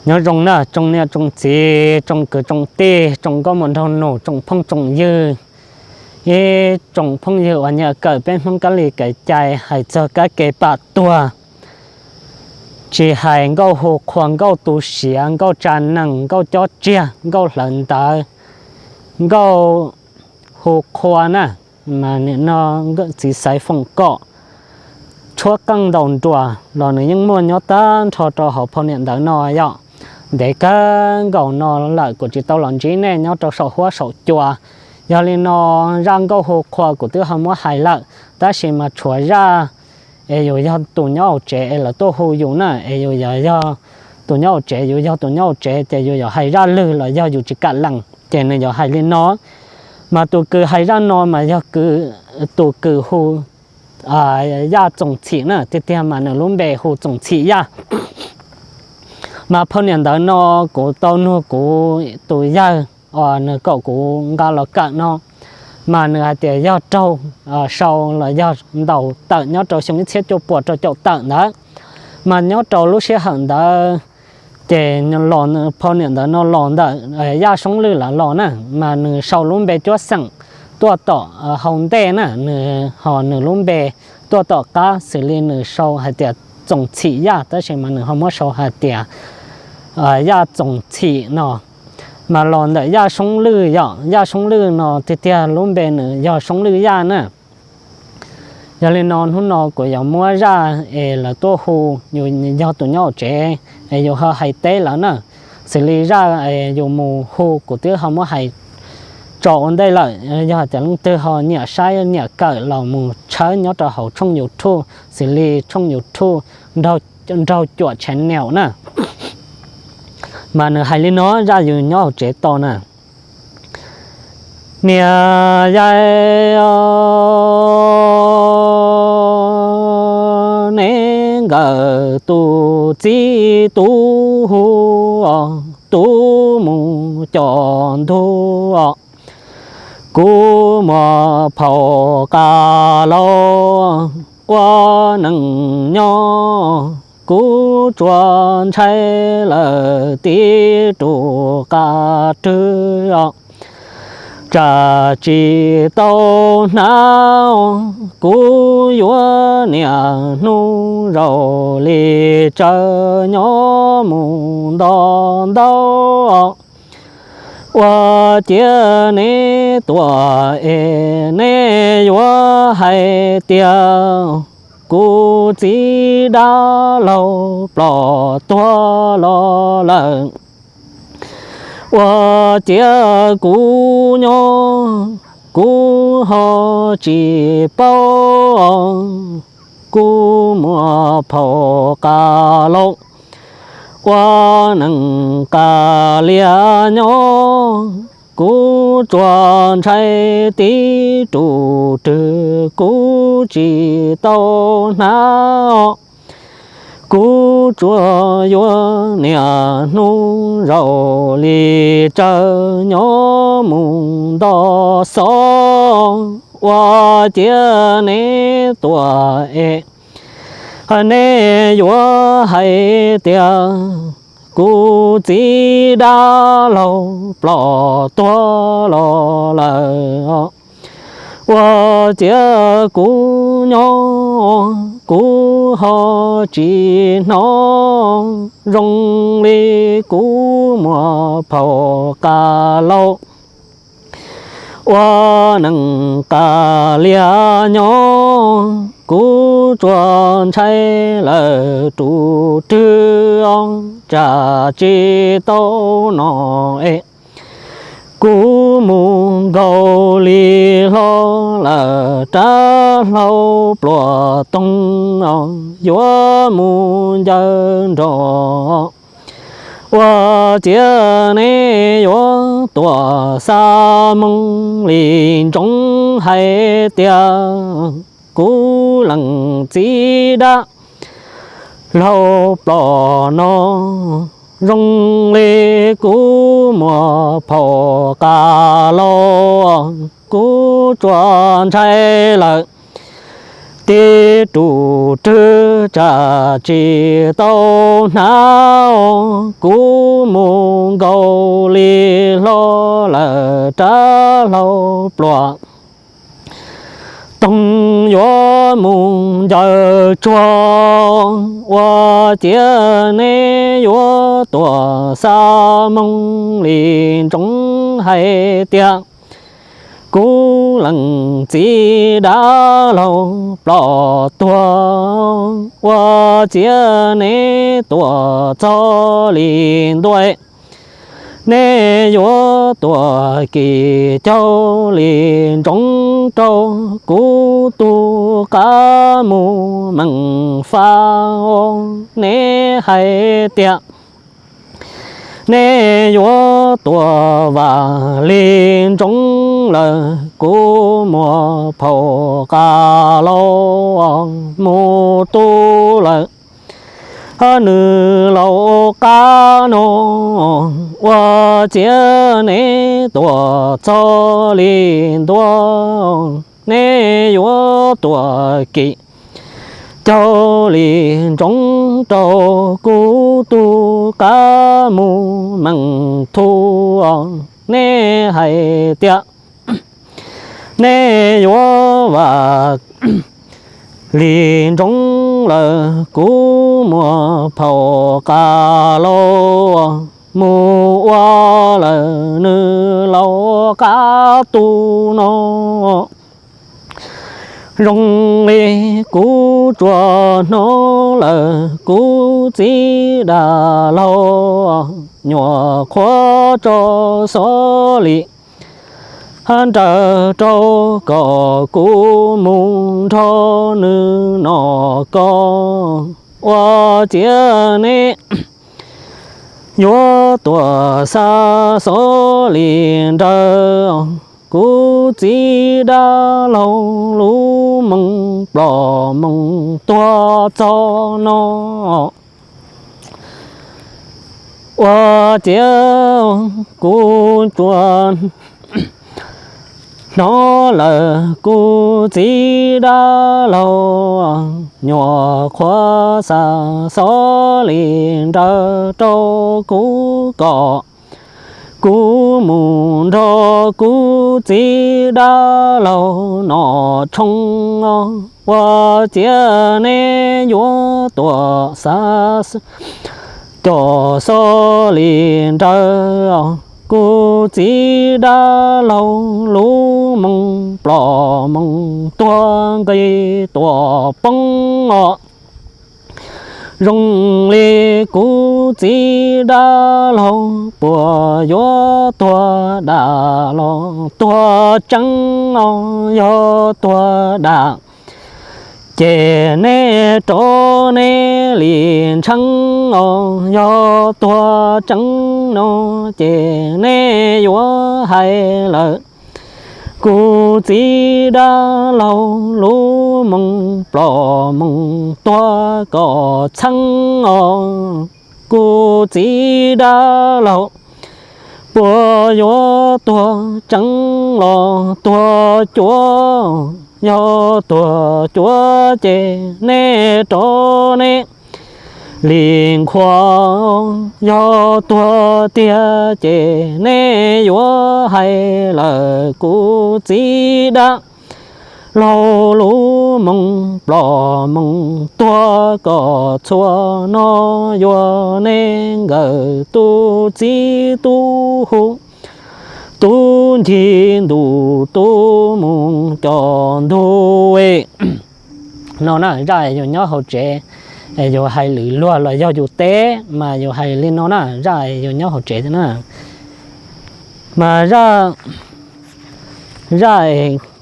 Nyob zoo na tsoom niam tsoom txiv, tsoom kwv tsoom tij, tsoom nkauj muam nraug nus, tsoom phooj tsoom ywg, ib tsoom phooj ywg uas nyiam kawm peb Hmoob kab li kev cai, hais txog kab ke pam tuag, tsis hais nkauj hu qhua, nkauj tu siav, nkauj tsa nees, nkauj cob tsiag, nkauj hlawv ntawv, nkauj hu qhua na, mas nim no txiv xaiv foom kom tshuab qeej ntaus nruas los nws yeej muaj nyob tag nrho rau hauv phau niam ntawv no yom. Ntev kawg nkaus no lawm kuv tsis tau los ntsib nej nyob rau saum huab saum cua. Yog li no, zaj nkauj hu qhua kuv twb ho muab hais lawm, tab sis mas tshuav zaj es yus yog tus nyob hauv tsev es lawv tuaj hu yus na, es yus yog, yog tus nyob hauv tsev, yus yog tus nyob hauv tsev ces yus yuav hais zaj lwg los yog yus tsis kam lees ces nws yuav hais li no. Mas tus kws hais zaj no mas yog tus kws hu Yaj Txoos Txhim na, tiag tiag mas nws lub npe hu Txoos Txhim Yaj. Mas phau niam ntawv no kuv tau nug kuv tus yawg uas nws kom kuv nqa los kawm no, mas nws hais tias yog raug sau los yog ntaus tawm nyob rau xyoo ib txhiab cuaj puas rau caum tawm ntawd. Mas nyob rau lub sij hawm ntawd ces phau niam ntawv no los ntawm Yaj Soob Lwj lawv los na, mas nws sau lub npe cuab xeem tuaj tom hauv ntej na, nws ho nws lub npe tuaj tom qab, xws li nws sau hais tias Txoos Txhim Yaj tab sis mas nws ho muab sau hais tias Yaj Txoos Txhim no. Mas los ntawm Yaj Soob Lwj yom, Yaj Soob Lwj no tiag tiag lub npe nws yog Soob Lwj Yaj na. Yog li no hnub no kuv yuav muab zaj es lawv tuaj hu yus yog tus nyob hauv tsev es yus ho hais teb lawv na, xws li zaj yus mus hu kuv twb ho muab hais tso ua ntej lawm. Yog hais tias leej twg ho nyiam saib nyiam kawm los mus tshawb nyob rau hauv tshooj YouTube, xws li tshooj YouTube Nraug Cuam Channel na. Mas nws hais li no, zaj yus nyob hauv tsev tau na. Niam yais, neb nkawm tus txiv tub hu, tub mus coj ntug, kuv muaj phauj Kas Laus ua neej nyob, kuv tsuas ntshai lawm tib rus qab rwg os. Tsam tsis tau hnab, kuv yuav niaj hnub zaum li tsaws nyob mus nto ntau. Ua ciav neb tuaj es neb yuav hais tias kuv txiv dab laug ploj tuag los lawm. Ua ciav kuv nyob kuv ho tsis paub, kuv muaj phauj Kas Laus ua neej qas lias nyob, kuv tsuas ntshai tib rus rwg kuv tsis tau hnab. Kuv tsuas yuav niaj hnub zaum li tsaws nyob mus nto xov. Ua ciav neb tuaj es neb yuav hais tias kuv txiv dab laug ploj tuag los lawm. Ua ciav kuv nyob kuv ho tsis hnov zoo li kuv muaj phauj Kas Laus ua neej qas lias nyob, kuv tsuas ntshai lawm rus rwg os, tsam tsis tau no es kuv mus nkaus li hlo lawm, rab hlau pluas toog os, yuav mus ncaws nrog. Ua ciav neb yuav tuaj xa moo li ntsoov hais tias kuv leej txiv dab laug ploj no, zoo li kuv muaj phauj Kas Laus, kuv tsuas ntshai lawm Ib rus rwg tsam tsis tau hnav, kuv mus nkaus li hlo lawm rab hlau pluam. Toog yuav mus ncaws tsuag, ua ciav neb yuav tuam xa moog li ntsoov hais tias, kuv leej txiv dav laug ploj tuag, ua ciav neb tuam txog li ntua. Neb yuav tuam kim caug li ntsoov rau kuv tug qab mus meem fa. Neb hais tias, neb yuav tuam vam li ntsoov lawm, kuv muam phaum qas laus mus tu lawm nws laus qab no, ua ciav neb tuam txog li ntua. Neb yuav tuam kim caug li ntsoov rau kuv tug qab mus meem thu. Neb hais tias, neb yuav vam li ntsoov lawm, kuv muam phaum qas laus mus ua lawm nws laus qab tu no. Zoo li kuv tsuas hnov lawm kuv txiv dav laug nyuam qhuav tso xov li nraws rau kom kuv mus nrog nws nom kos, ua ciav neb yuav tuam xa xov li nraws kuv txiv dav laug lub moo plom moo tuag txog no. Ua ciav kuv tsuas hnov lawm kuv txiv dav laug nyuam qhuav xa xov li nraws rau kuv kom kuv mus nrog kuv txiv dav laug nom tshoob. Ua ciav neb yuav tuam xa cov xov li nraws kuv txiv dav laug lub moo plom moo tuag nqis tuam poob os. Zoo li kuv txiv dav laug puas yuav tuag dam los tuag tseeb os? Yog tuag dam ces neb rov neb li ntsheeb os. Yog tuag tseeb no ces neb yuav hais lawm, kuv txiv dav laug lub moo plom moo tuag kom txheeb os. Kuv txiv dav laug puas yuav tuag tseeb los tuag cuav? Yog tuag cuav ces neb rov neb li nqhuav. Yog tuag tiag ces neb yuav hais lawm, kuv txiv dav laug lub moo plom moo tuag kom txhua no, yuav neb nkawm tub txib tub hu, tub ncig ntuj tub mus cov ntug. No na, zaj yus nyob hauv tsev, yus hais lwm luag los yog yus teb, mas yus hais li no na, zaj yus nyob hauv tsev na. Mas zaj, zaj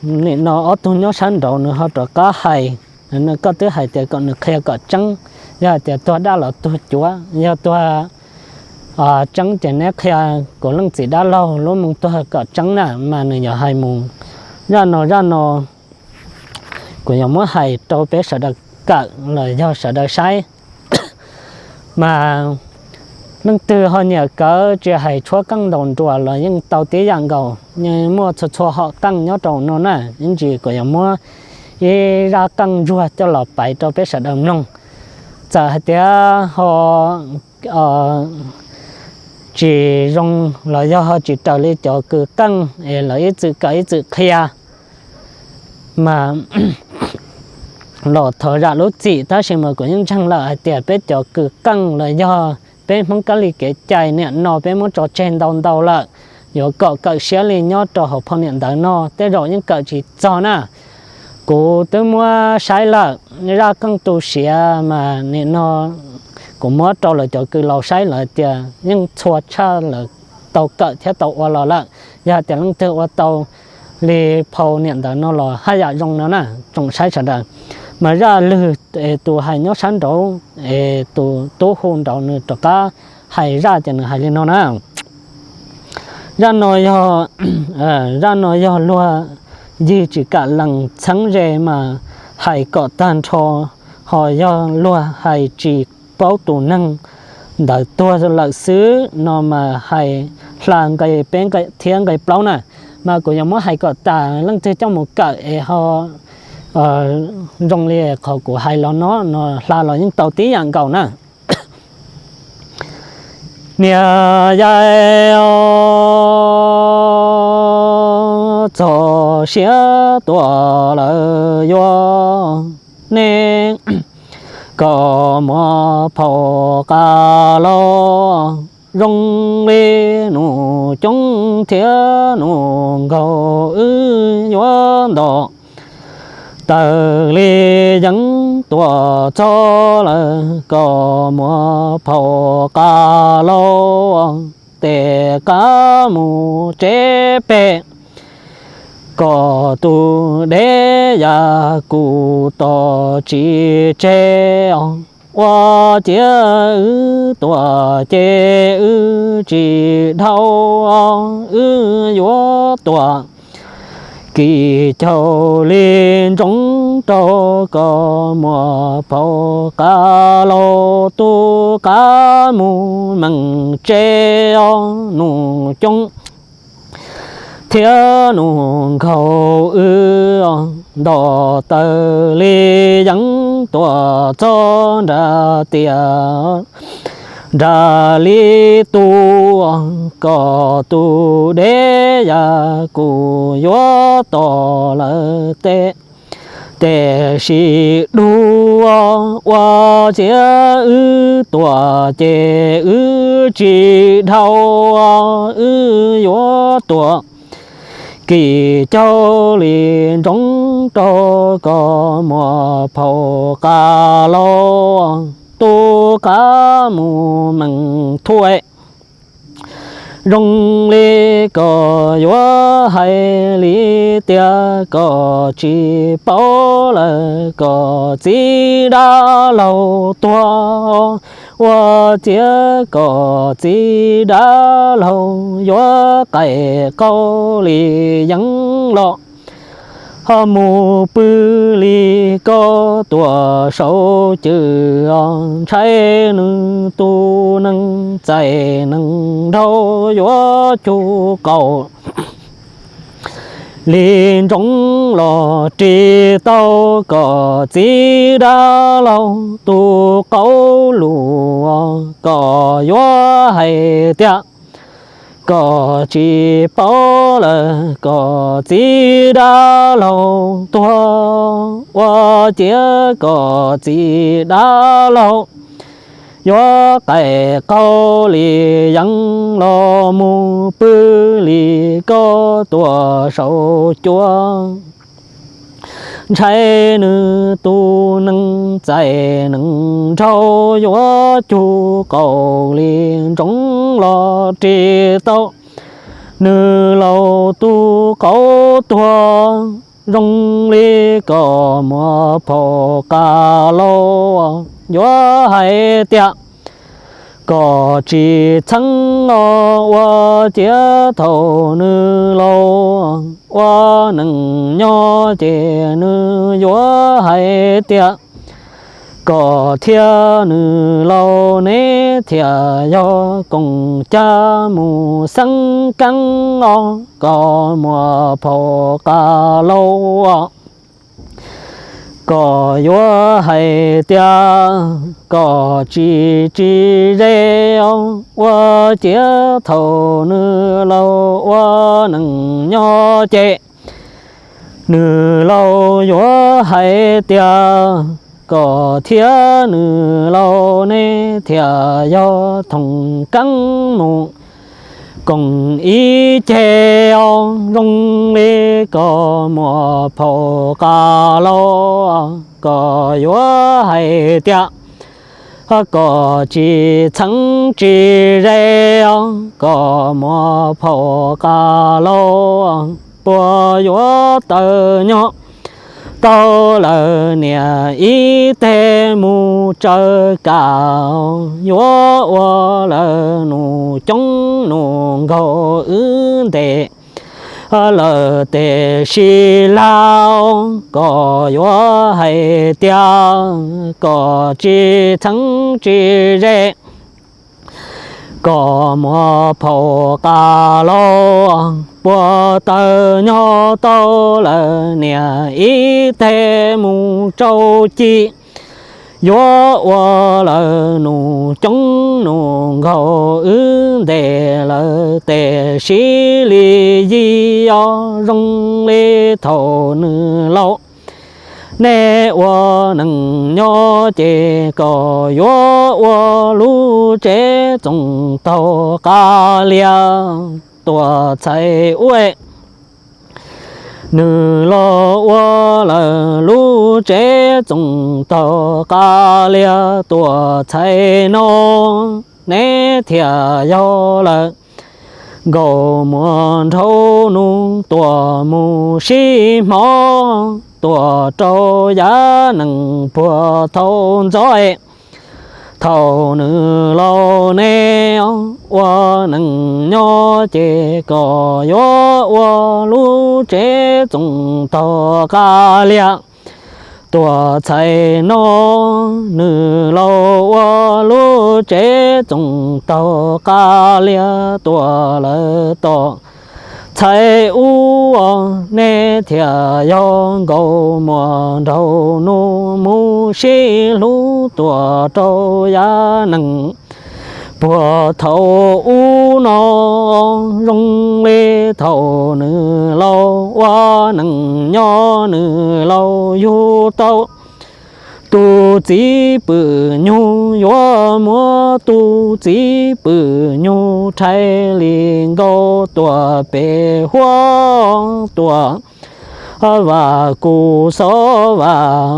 nim no ob tug nyob sab nraud nws ho rov qab hais, koj twb hais tias kom nws qhia kom tseeb, yog hais tias tuag dab los tuag cuav, yog tuag tseeb ces neb qhia kuv leej txiv dab laug lub moo tuag kom tseeb na, mas nws yog hais mus zaj no, zaj no kuv yog muab hais rau peb sawv daws kawm los yog sawv daws saib. Mas leej twg ho nyiam kawm tsis hais tshuab qeej ntaus nruas los yeej tau tib yam nkaus, yeej muaj txhua txhua hom qeej nyob rau no na. Ib ntsis kuv yog muab ib zaj qeej ntsuag coj los piav rau peb sawv daws mloog. Txawm hais tias ho tsis zoo los yog ho tsis raws li cov kws qeej es lawv ib txwm kawm ib txwm qhia mas los thov zam lub txim, tab sis mas kuv yeej ntseeg lawm hais tias peb cov kws qeej los yog peb Hmoob kab li kev cai niam no peb muab tso tseg ntau ntau lawm, yuav kom kawm siab li nyob rau hauv phau niam ntawv no tej zaum yeej kawm tsis txog na. Kuv twb muab saib lawm, zaj qeej tu siav mas nim no kuv muab rau lawv cov kws laus saib lawv tias yeej txhua tshaj lawv tau kawm thiab tau ua los lawm. Yog hais tias leej twg ua tau li phau niam ntawv no los haj yam zoo no na, tsoom saib sawv daws. Mas zaj lwg es tus hais nyob sab nraud es tus tub hu nraud nws rov qab hais zaj ces nws hais li no na. Zaj no yog, zaj no yog luag yig tsis kam lees txheeb ze mas hais kom tag nrho, ho yog luag hais tsis paub tus neeg ntawd tuag lawm xwb no mas hais hla nqe peb thiab nqe plaub na. Mas kuv yuav muab hais kom tas, leej twg coj mus kawm es ho zoo li qhov kuv hais los no no hla los yeej tau tib yam nkaus na. Niam yais os, txog siav tuaj lawm yuav nej kom muaj phau qab laug zoo li Nus Coob thiab Nus Nkaus wb yuav nto taws li yeeb tuaj txog lawm kom muaj phau qab laug tes qab mus tsev pem kom tus dev yam kuv tos tsis tseg os. Ua ciav wb tuaj ces wb tsis dhau, wb yuav tuaj kis caug li ntsoov rau kom muaj phau qab laug tus qab mus meem tsev os. Nus Coob thiab Nus Nkaus wb nto taws li yeeb tuaj txog nram tiaj nram li tus, kom tus dev yam kuv yuav tos lawm tes, tes sis dub ua ciav wb tuaj ces wb tsis dhau, wb yuav tuaj kis caug li ntsoov rau kom muaj phau qab laug tus qab mus meem thuam. Zoo li koj yuav hais li tias koj tsis paub lawm kom txiv dab laug tuag, ua ciav kom txiv dab laug yuav qaij qaug li yeeb los ho mus pw li koj tuaj saum cwm os. Ntshai nws tus nees txais nees nraug yuav cug qaum li ntsoov los ris tau kom txiv dab laug tus qauv lus, kom yuav hais tias koj tsis paub lawm kom txiv dab laug tuag, ua ciav kom txiv dab laug yuav qaij qaug li yeeb los mus pw li koj tuaj saum cua. Ntshai nws tus nees txais nees nraug yuav cug qaum li ntsoov los ris tau nws laus tus qauv tuag. Zoo li koj muaj phau qab laug yuav hais tias koj tsis txheeb os, ua ciav thaum nws laus ua neej nyob ces nws yuav hais tias koj thiab nws laus neb thiaj yog koom cag mus xeeb keeb os, koj muaj phau qab laug os. Koj yuav hais tias koj tsis tsis ze os, ua ciav thaum nws laus ua neej nyob ces nws laus yuav hais tias koj thiab nws laus nej thiaj yog thoom keeb mus koom ib ceg os. Zoo li koj muaj phauj Qas Laus, koj yuav hais tias koj tsis txheeb tsis ze os, koj muaj phauj Qas Laus, puas yuav tawm nyob tau lawm niam ib teg mus tsawv kam, yuav ua lawv nus coob nus nkaus wb ntes lawm tes sib laug. Koj yuav hais tias koj tsis txheeb tsis ze, koj muaj phauj Qas Laus, puas tawm nyob tau lawm niam ib teg mus rau ci, yuav ua lawv nus coob nus nkaus wb ntes lawv tes sib li yig os. Zoo li thaum nws laus nej ua neej nyob ces koj yuav ua lub tsev txoos taug qab liag tuam txhais ub. Nws los ua lawm lub tsev txoos taug qab liag tuam txhais no, neb thiaj yog lawm nkaus muaj nraug nus tuam mus sib hmo, tuam rau yav nees puag thaum ntxov. Thaum nws laus nej ua neej nyob ces koj yuav ua lub tsev txoos taug qab liag tuam txhais no. Nws laus ua lub tsev txoos taug qab liag tuam lawm tom txhais ub, neb thiaj yog nkaus muaj nraug nus mus sib hlub tuam rau yav nees puag thaum ub no. Zoo li thaum nws laus ua neej nyob nws laus yug tau tus txiv pwm nyug, yuav muab tus txiv pwm nyug rhais li nkaus tuam pem huab tuam vas kuv xov vas,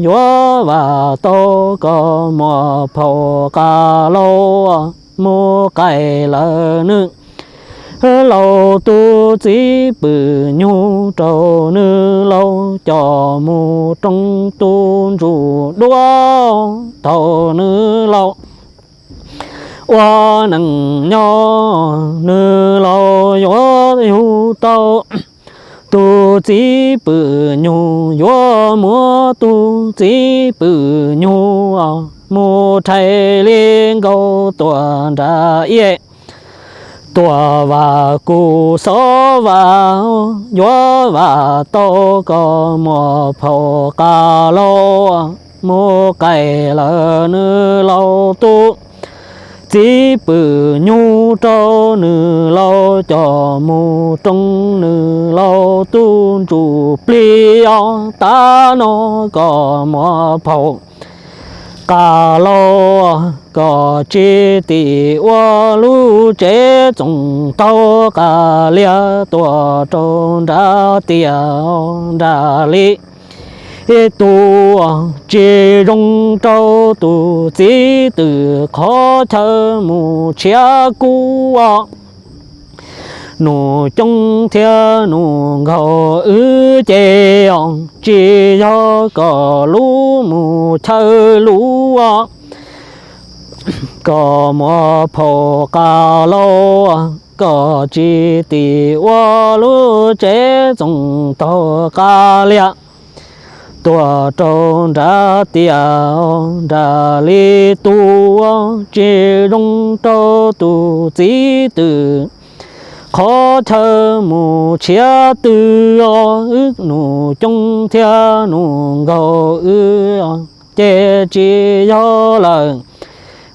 yuav vam tau koj muaj phauj qab laus mus qais lawm nws laus tus txiv pwm nyug rau nws laus coj mus roos tus ntsuj duab. Thaum nws laus ua neej nyob nws laus yuav yug tau tus txiv pwm nyug, yuav muab tus txiv pwm nyug mus rhais li nkaus tuam nram iab tuam vas kuv xov vas, yuav vam tau koj muaj phauj qab laus mus qais lawm nws laus tus txiv pwm nyug rau nws laus coj mus roos nws laus tus ntsuj plig os. Tav no koj muaj phauj qab laus, koj tsis tim ua lub tsev txoos taug qab liag tuam rau nram tiaj nram li tus tsis zoo rau tus txiv twm qhov chaw mus tshiab kub os. Nus coob thiab nus nkaus wb ces tsis yog koj lub mus chaw lub os. Koj muaj phauj qab laus, koj tsis tim ua lub tsev txoos taug qab liag tuam rau nram tiaj nram li tus tsis zoo rau tus txiv twm Thov chaw mus tshiab twg os, wb nus coob thiab nus nkaus wb ces tsis yog lawm.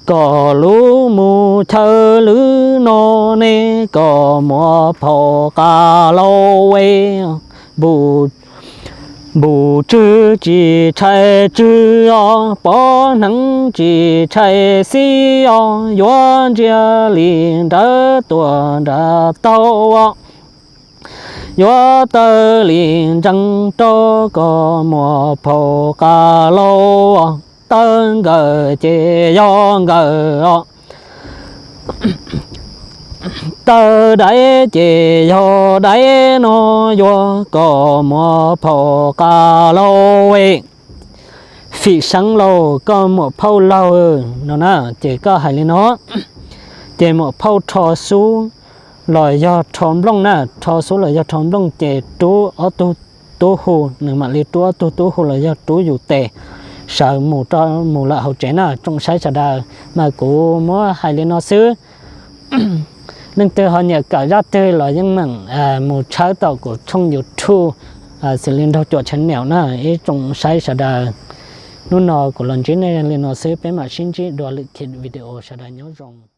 Kom lub mus chaw lwm no ne, kom muam phauj Qas Lauj es, npum tswg tsis tshais tswg os, pov hneev tsis tshais xib os, yuav ntsia li nrawv tuaj nrawv taug os, yuav tawg li ntsees rau kom muam phauj Qas Lauj os. Tawg nkawm ces yog nkawm os, tawg daiv ces yog daiv no, yuav kom muam phauj Qas Lauj es, fim seev lauj koj muam phauj laug no na. Ces koj hais li no, ces muam phauj rho xub los yog rho nplooj na, rho xub los yog rho nplooj ces rub ob tug tub hu, nws mam li rub ob tug tub hu los yog rub yus tes sawv mus, mus lawm hauv tsev na tsoom saib sawv daws. Mas kuv muab hais li no xwb. Leej twg ho nyiam kawm zaj twg los yeej meem mus tshawb tom kuv tshooj YouTube xws li Nraug Cuam Channel na ib tsoom saib sawv daws. Hnub no kuv los ntsib nej li no xwb, peb mam sib ntsib dua lwm video, sawv daws nyob zoo.